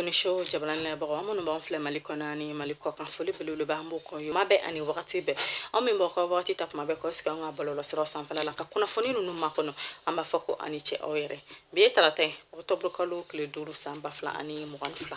Kunnafoni show jabarani lamɛnbagaw, an minnu b'an filɛ Mali kɔnɔ ani Mali kɔ kan, foli belebeleba an b'o kɔ ye. Kuma bɛɛ ani wagati bɛɛ, anw min b'aw ka wagati ta kuma bɛɛ k'aw sigi an ka bɔlɔlɔsiraw sanfɛla la ka kunnafoni ninnu makɔnɔ, an b'a fɔ ko a ni ce aw yɛrɛ. Bi ye tarata ye, octobre kalo tile 5 san 2022.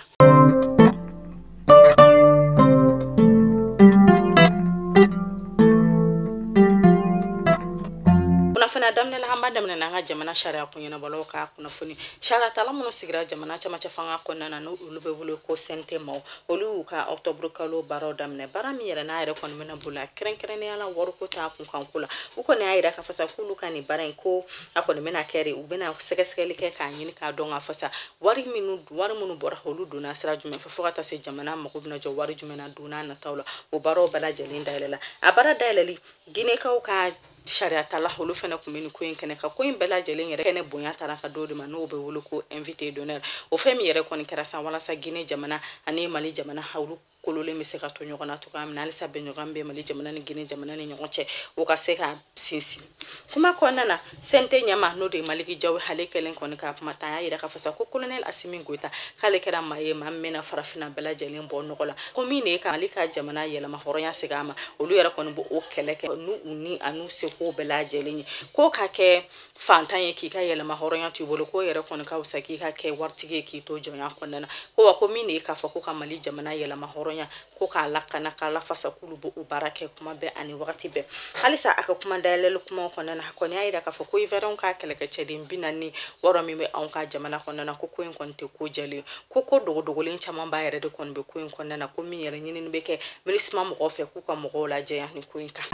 Kunnafoniya daminɛ la, an b'a daminɛ n'an ka jamana sariya kun ɲɛnabɔlaw ka kunnafoni. Sariya tala minnu sigira jamana camancɛ fanga kɔnɔna na, n'o olu bɛ wele ko CNT maaw, olu y'u ka octobre kalo baaraw daminɛ. Baara min yɛrɛ n'a yɛrɛ kɔni bɛna boli kɛrɛnkɛrɛnnenya la wariko ta kunkanko la, u kɔni y'a yira k'a fɔ sa k'olu ka nin baara in ko a kɔni bɛna kɛ de, u bɛna sɛgɛsɛgɛli kɛ k'a ɲini k'a dɔn k'a fɔ sa wari minnu bɔra olu donna sira jumɛn fɛ, fo ka taa se jamana mago bɛna jɔ wari jumɛn na don n'a nataw la. O baaraw bɛɛ lajɛlen dayɛlɛla. A baara dayɛlɛli, Guinée-kaw ka sariya tala olu fana tun bɛ nin ko in kɛnɛ kan. Ko in bɛɛ lajɛlen yɛrɛ kɛnɛ bonya taara ka d'o de ma, n'o bɛ wele ko invité d'honneur. O fɛn min yɛrɛ kɔni kɛra sa walasa Guinée jamana ani Mali jamana olu kololen bɛ se ka to ɲɔgɔn na cogoya min na, halisa bɛnɲɔgɔn bɛ Mali jamana ni Guinée jamana ni ɲɔgɔn cɛ, o ka se ka sinsin. Kuma kɔnɔna na, CNT ɲɛmaa n'o de ye Maliki Jaw, ale kɛlen kɔni ka kuma ta, a y'a yira k'a fɔ sa ko colonel Assimi Goïta k'ale kɛra maa ye, maa min bɛna farafinna bɛɛ lajɛlen bɔ nɔgɔ la, ko min de ye ka Mali ka jamana yɛlɛma hɔrɔnya segin a ma, olu yɛrɛ kɔni b'o kɛlɛ kɛ n'u u ni a n'u seko bɛɛ lajɛlen ye. Ko ka kɛ fantan ye k'i ka yɛlɛma hɔrɔnya to i bolo, k'o yɛrɛ kɔni ka fisa k'i ka kɛ waritigi ye k'i to jɔnya kɔnɔna na. Ko wa ko min de ye k'a fɔ ko ka Mali jamana yɛlɛma hɔrɔnya, ko k'a lakana k'a lafasa, k'olu b'o baara kɛ kuma bɛɛ ani wagati bɛɛ. Halisa a ka kuma dayɛlɛli kumaw kɔnɔna na, a kɔni y'a yira k'a fɔ ko Ivoiriyɛnw ka kɛlɛkɛcɛden 46 min bɛ anw ka jamana kɔnɔna na, ko ko in kɔni tɛ ko jɛlen, ko ko dogodogolen caman b'a yɛrɛ de kɔni bɛ ko in kɔnɔna na, ko min yɛrɛ ɲinini bɛ kɛ MINUSMA mɔgɔw fɛ k'u ka mɔgɔw lajɛya nin ko in kan.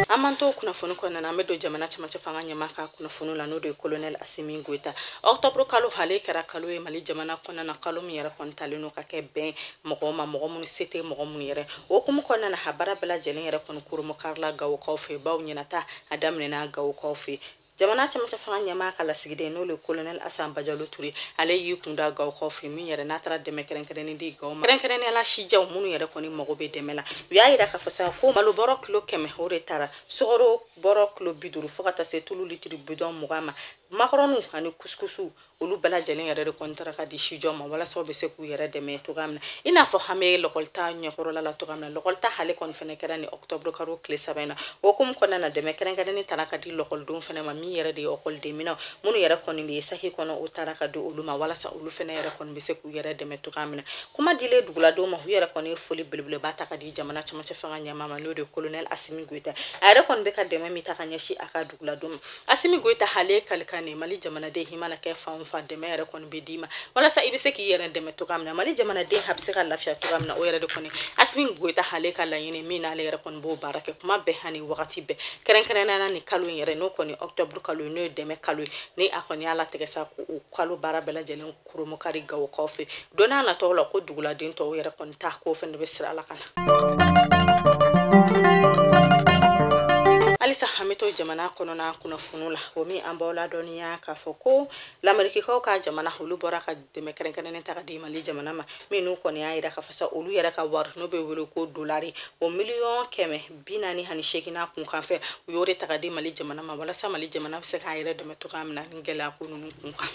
An m'an to kunnafoni kɔnɔna na, an bɛ don jamana camancɛ fanga ɲɛmaa ka kunnafoni la, n'o de ye colonel Assimi Goïta. Octobre kalo ale kɛra kalo ye Mali jamana kɔnɔna na, kalo min yɛrɛ kɔni talen don ka kɛ bɛn mɔgɔw ma, mɔgɔ minnu se tɛ mɔgɔ minnu yɛrɛ. O hukumu kɔnɔna na, a baara bɛɛ lajɛlen yɛrɛ kɔni koromokarila Gawokaw fɛ, baw ɲɛnata a daminɛna Gawokaw fɛ. Jamana camancɛ fanga ɲɛmaa ka lasigiden n'o ye colonel Asan Bajalo Ture, ale y'i kun da Gawokaw fɛ, min yɛrɛ n'a taara dɛmɛ kɛrɛnkɛrɛnnen di Gawo ma, kɛrɛnkɛrɛnnenya la sijaw minnu yɛrɛ kɔni mago bɛ dɛmɛ la. U y'a yira k'a fɔ sa ko malo bɔrɔ kilo 100 o de taara, sukaro bɔrɔ kilo 50 fo ka taa se tulu litiri bidɔn 20 ma, makɔrɔniw ani kusukusu olu bɛɛ lajɛlen yɛrɛ de kɔni taara ka di sijɔ ma walasa u bɛ se k'u yɛrɛ dɛmɛ cogoya min na. I n'a fɔ an bɛ lɔkɔlita ɲɛkɔrɔla la cogoya min na, lɔkɔlita ale kɔni fɛnɛ kɛra ni octobre kalo tile 3 in na. O hukumu kɔnɔna na, dɛmɛ kɛrɛnkɛrɛnnen taara ka di lɔkɔlidenw fɛnɛ ma, min yɛrɛ de ye ɔkɔliden minɛnw minnu yɛrɛ kɔni bɛ saki kɔnɔ, o taara ka di olu ma walasa olu fɛnɛ yɛrɛ kɔni bɛ se k'u yɛrɛ dɛmɛ cogoya min na. Kuma dilen duguladenw ma, u yɛrɛ kɔni ye foli belebeleba ta ka di jamana camancɛ fanga ɲɛmaa ma, n'o de ye colonel Assimi Goïta. A yɛrɛ kɔni bɛ ka dɛmɛ min ta ka ɲɛsin a ka duguladenw ma. Assimi Goïta ale ye kalikan de Mali jamanaden i mana kɛ fan o fan, dɛmɛ yɛrɛ kɔni bɛ d'i ma walasa i bɛ se k'i yɛrɛ dɛmɛ cogoya min na, Mali jamanaden a bɛ se ka lafiya cogoya min na, o yɛrɛ de kɔni Assimi Goïta ale ka laɲini min n'ale yɛrɛ kɔni b'o baara kɛ kuma bɛɛ ani wagati bɛɛ, kɛrɛnkɛrɛnnenya la nin kalo in yɛrɛ n'o kɔni octobre kalo ye, n'o ye dɛmɛ kalo ye, ni a kɔni y'a latigɛ sa k'o kalo baara bɛɛ lajɛlen koromokari Gawokaw fɛ. Don n'a nataw la, ko duguladen tɔw yɛrɛ kɔni ta k'o fɛnɛ bɛ sira la ka na. Halisa an bɛ to jamana kɔnɔna kunnafoniw la, o min an b'aw ladɔnniya k'a fɔ ko Lamerikikaw ka jamana olu bɔra ka dɛmɛ kɛrɛnkɛrɛnnen ta ka di Mali jamana ma, minnu kɔni y'a yira k'a fɔ sa olu yɛrɛ ka wari n'o bɛ wele ko dolari, o miliyɔn 148 n'a kunkan fɛ, u y'o de ta ka di Mali jamana ma walasa Mali jamana bɛ se k'a yɛrɛ dɛmɛ cogoya min na ni gɛlɛya ko ninnu kunkan.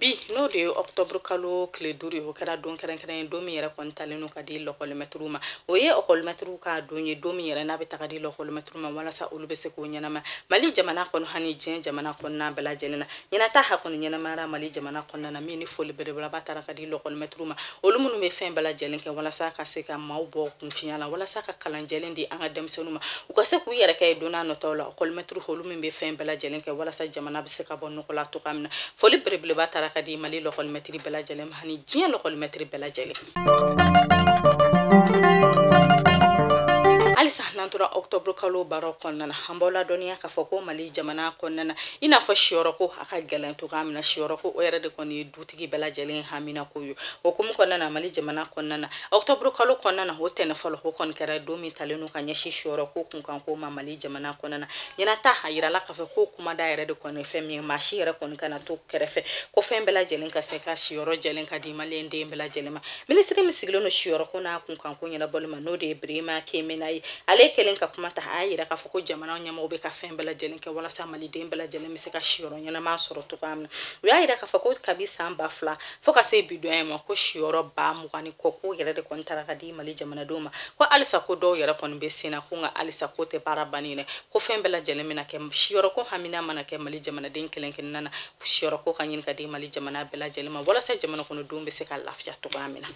Bi n'o de ye octobre kalo tile 5 ye, o kɛra don kɛrɛnkɛrɛn ye, don min yɛrɛ kɔni talen don ka di lɔkɔlimɛtiriw ma. O ye ɔkɔlimɛtiriw ka don ye, don min yɛrɛ n'a bɛ ta ka di lɔkɔlimɛtiriw ma walasa olu bɛ se k'o ɲɛnama Mali jamana kɔnɔ ani diɲɛ jamana kɔnɔna bɛɛ lajɛlen na. Ɲɛnata ha kɔni ɲɛnamayara Mali jamana kɔnɔna na, min ni foli belebeleba taara ka di lɔkɔlimɛtiriw ma, olu minnu bɛ fɛn bɛɛ lajɛlen kɛ walasa ka se ka maaw bɔ kunfinya la, walasa ka kalan jɛlen di an ka denmisɛnninw ma, u ka se k'u yɛrɛ kɛ don n'a nataw la. Ɔkɔlimɛtiriw olu min bɛ fɛn bɛɛ lajɛlen kɛ walasa jamana bɛ se ka bɔ nɔgɔ la cogoya min na. Foli belebeleba taara ka di Mali lɔkɔlimɛtiri bɛɛ lajɛlen ma ani diɲɛ lɔkɔlimɛtiri bɛɛ lajɛlen. Halisa n'an tora octobre kalo baaraw kɔnɔna na, an b'aw ladɔnniya k'a fɔ ko Mali jamana kɔnɔna na, i n'a fɔ siyɔrɔko a ka gɛlɛn cogoya min na, siyɔrɔko o yɛrɛ de kɔni ye dutigi bɛɛ lajɛlen haminako ye. O hukumu kɔnɔna na, Mali jamana kɔnɔna na, octobre kalo kɔnɔna na, o tɛnɛ fɔlɔ o kɔni kɛra don min talen don ka ɲɛsin siyɔrɔko kunkanko ma Mali jamana kɔnɔna na. Ɲɛnata a yirala k'a fɔ ko kumada yɛrɛ de kɔni ye fɛn min ye, maa si yɛrɛ kɔni kana to kɛrɛfɛ, ko fɛn bɛɛ lajɛlen ka se ka siyɔrɔ jɛlen ka di maliyɛn den bɛɛ lajɛlen ma. Minisiri min sigilen don siyɔrɔko n'a kunkanko ɲɛnabɔli ma, n'o de ye Birima Kemena ye, ale kɛlen ka kuma ta, a y'a yira k'a fɔ ko jamana ɲɛmɔgɔw bɛ ka fɛn bɛɛ lajɛlen kɛ walasa maliden bɛɛ lajɛlen bɛ se ka siyɔrɔ ɲɛnama sɔrɔ cogoya min na. U y'a yira k'a fɔ ko kabi san 2000 fo ka se bi don in ma, ko siyɔrɔ 20,000 kɔ ko yɛrɛ de kɔni taara ka di Mali jamanadenw ma, ko halisa ko dɔw yɛrɛ kɔni bɛ sen na, ko nka halisa ko tɛ baara bannen dɛ, ko fɛn bɛɛ lajɛlen bɛna kɛ siyɔrɔ ko hamina mana kɛ Mali jamanaden kelen kelenna na, siyɔrɔ ko ka ɲini ka di Mali jamana bɛɛ lajɛlen ma walasa jamana kɔnɔdenw bɛ se ka lafiya cogoya min na.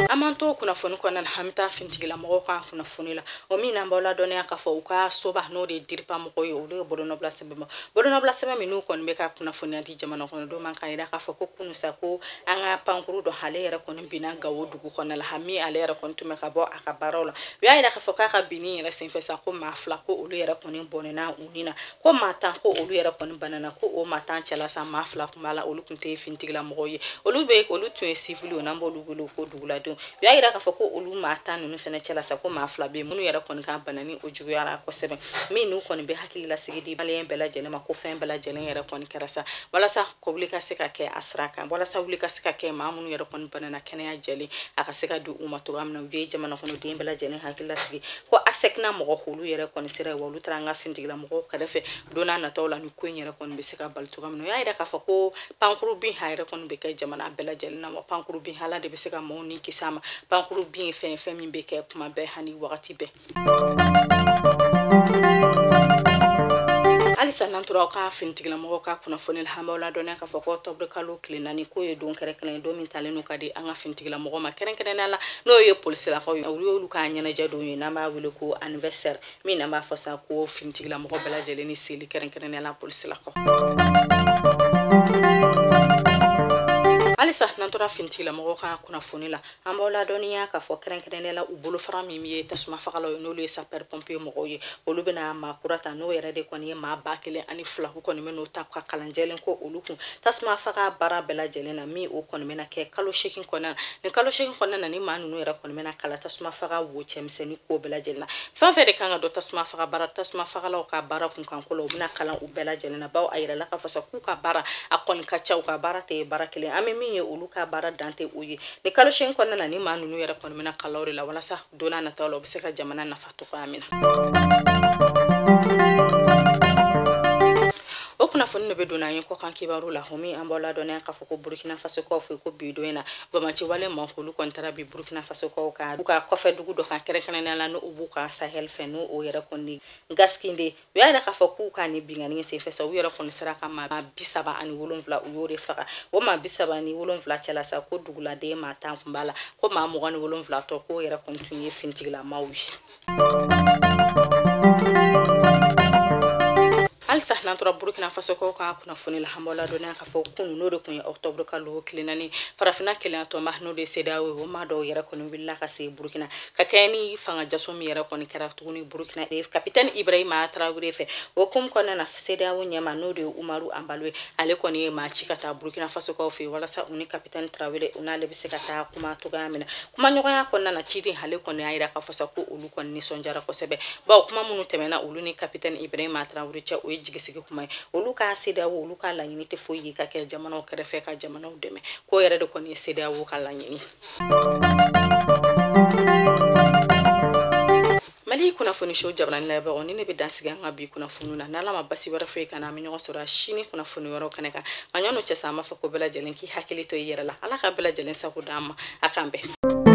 An m'an to kunnafoni kɔnɔna na, an bɛ taa finitigilamɔgɔw ka kunnafoni la, o min n'an b'aw ladɔnniya k'a fɔ u ka soba n'o de ye DIRPA mɔgɔw ye, olu ye bolonɔbila sɛbɛn bɔ, bolonɔbila sɛbɛn min n'u kɔni bɛ ka kunnafoniya di jamana kɔnɔdenw ma, k'a yira k'a fɔ ko kunun sa ko an ka pankuru dɔ ale yɛrɛ kɔni binna Gawo dugu kɔnɔna la, min ale yɛrɛ kɔni tun bɛ ka bɔ a ka baaraw la. U y'a yira k'a fɔ k'a ka binni yɛrɛ senfɛ sa ko maa 2 ko olu yɛrɛ kɔni bɔnɛna u ni na, ko maa 10 ko olu yɛrɛ kɔni banana, ko o maa 10 cɛla sa maa 2 tun b'a la, olu tun tɛ finitigilamɔgɔw ye, olu tun ye sivili ye, n'an b'olu wele ko duguladenw. U y'a yira k'a fɔ ko olu maa 10 ninnu fɛnɛ cɛla sa ko maa 2 bɛ yen minnu yɛrɛ kɔni ka bana ni o juguyara kosɛbɛ, min n'u kɔni bɛ hakili lasigi di maliyɛn bɛɛ lajɛlen ma ko fɛn bɛɛ lajɛlen yɛrɛ kɔni kɛra sa walasa ko wuli ka se ka kɛ a sira kan, walasa wuli ka se ka kɛ maa minnu yɛrɛ kɔni banana kɛnɛya jɛlen a ka se ka di u ma cogoya min na. U ye jamana kɔnɔden bɛɛ lajɛlen hakili lasigi ko a seginna mɔgɔ olu yɛrɛ kɔni sera yen, wa olu taara an ka finitigilamɔgɔw kɛrɛfɛ don n'a nataw la ni ko in yɛrɛ kɔni bɛ se ka bali cogoya min na. U y'a yira k'a fɔ ko pankuru bin a yɛrɛ kɔni bɛ kɛ jamana bɛɛ lajɛlen na, wa pankuru bin ala de bɛ se ka maaw ni kisi a ma. Pankuru bin ye fɛn min bɛ kɛ kuma bɛɛ ani wagati bɛɛ. Halisa n'an tora aw ka finitigilamɔgɔw ka kunnafoni la, an b'aw ladɔnniya k'a fɔ ko octobre kalo tile 4 k'o ye don kɛrɛnkɛrɛnnen ye, don min talen don ka di an ka finitigilamɔgɔw ma kɛrɛnkɛrɛnnenya la, n'o ye polisilakaw ye, olu y'olu ka ɲɛnajɛ don ye n'an b'a wele ko anniversaire, min n'an b'a fɔ sa ko finitigilamɔgɔ bɛɛ lajɛlen ni seli kɛrɛnkɛrɛnnenya la polisilakaw. Halisa n'an tora finitigilamɔgɔw ka kunnafoni la, an b'aw ladɔnniya k'a fɔ kɛrɛnkɛrɛnnenya la u bolofara min ye tasuma fagalaw ye, n'olu ye sapeur pompier mɔgɔw ye, olu bɛna maa kura ta, n'o yɛrɛ de kɔni ye maa 1002, u kɔni bɛ n'o ta ka kalan jɛlen ko olu kun tasuma faga baara bɛɛ lajɛlen na, min o kɔni bɛna kɛ kalo 8 kɔnɔna na. Nin kalo 8 kɔnɔna na, ni maa ninnu yɛrɛ kɔni bɛna kalan tasuma faga wo cɛmisɛnnin ko bɛɛ lajɛlen na, fɛn fɛn de kan ka dɔn tasuma faga baara, tasuma fagalaw ka baara kun kan ko la, u bɛna kalan u bɛɛ lajɛlen na, bawo a yirala k'a fɔ sa k'u ka baara a kɔni ka ca, u ka baara tɛ baara kelen, an bɛ min ye olu ka baara dan tɛ o ye. Ni kalo 8 kɔnɔna na, ni maa ninnu yɛrɛ kɔni bɛna kalan o de la walasa don n'a nataw la u bɛ se ka jamana nafa cogoya min na. O kunnafoni de bɛ don an ye kɔkan kibaru la, o min an b'aw ladɔnniya k'a fɔ ko Burkina Faso kaw fɛ ko bi don in na Bamati wale maa olu kɔni taara bi Burkina Faso kaw ka u ka kɔfɛ dugu dɔ kan kɛrɛnkɛrɛnnenya la, n'o b'u ka Sahel fɛ, n'o o yɛrɛ kɔni Gaskinde. U y'a yira k'a fɔ k'u ka nin binkanni senfɛ sa, u yɛrɛ kɔni sera ka maa 37 u y'o de faga. O maa 37 cɛla sa, ko duguladen maa 10 tun b'a la, ko maa 27 tɔ k'o yɛrɛ kɔni tun ye finitigilamaaw ye. Halisa n'an tora Burkina Faso kaw ka kunnafoni la, an b'aw ladɔnniya k'a fɔ kunun n'o de tun ye octobre kalo tile 4, farafinna kelenya tɔnba n'o de ye CEDEAO ye, o maa dɔw yɛrɛ kɔni wulila ka se Burkina ka kɛɲɛ ni fanga jaso min yɛrɛ kɔni kɛra tuguni Burkina capitaine Ibrahima Traoré fɛ. O hukumu kɔnɔna na, CEDEAO ɲɛmaa n'o de ye Umaru Embalo ye, ale kɔni ye maa ci ka taa Burkina Faso kaw fɛ yen walasa u ni capitaine Traoré u n'ale bɛ se ka taa kuma cogoya min na. Kumaɲɔgɔnya kɔnɔna na, ciden ale kɔni y'a yira k'a fɔ sa ko olu kɔni nisɔndiyara kosɛbɛ, bawo kuma minnu tɛmɛna olu ni capitaine Ibrahima Traoré cɛ, o ye jigisigi kuma ye. Olu ka CEDEAO, olu ka laɲini tɛ foyi ye ka kɛ jamanaw kɛrɛfɛ ka jamanaw dɛmɛ, k'o yɛrɛ de kɔni ye CEDEAO ka laɲini. Mali kunnafoni so jabarani lamɛnbagaw, ni ne bɛ dan sigi an ka bi kunnafoniw na, n'Ala ma basi wɛrɛ foyi ka na, an bɛ ɲɔgɔn sɔrɔ sini kunnafoni wɛrɛw kɛnɛ kan. Nka ɲɔn'o cɛ sa, an b'a fɔ ko bɛɛ lajɛlen k'i hakili to i yɛrɛ la, Ala ka bɛɛ lajɛlen sago d'an ma, a k'an bɛn.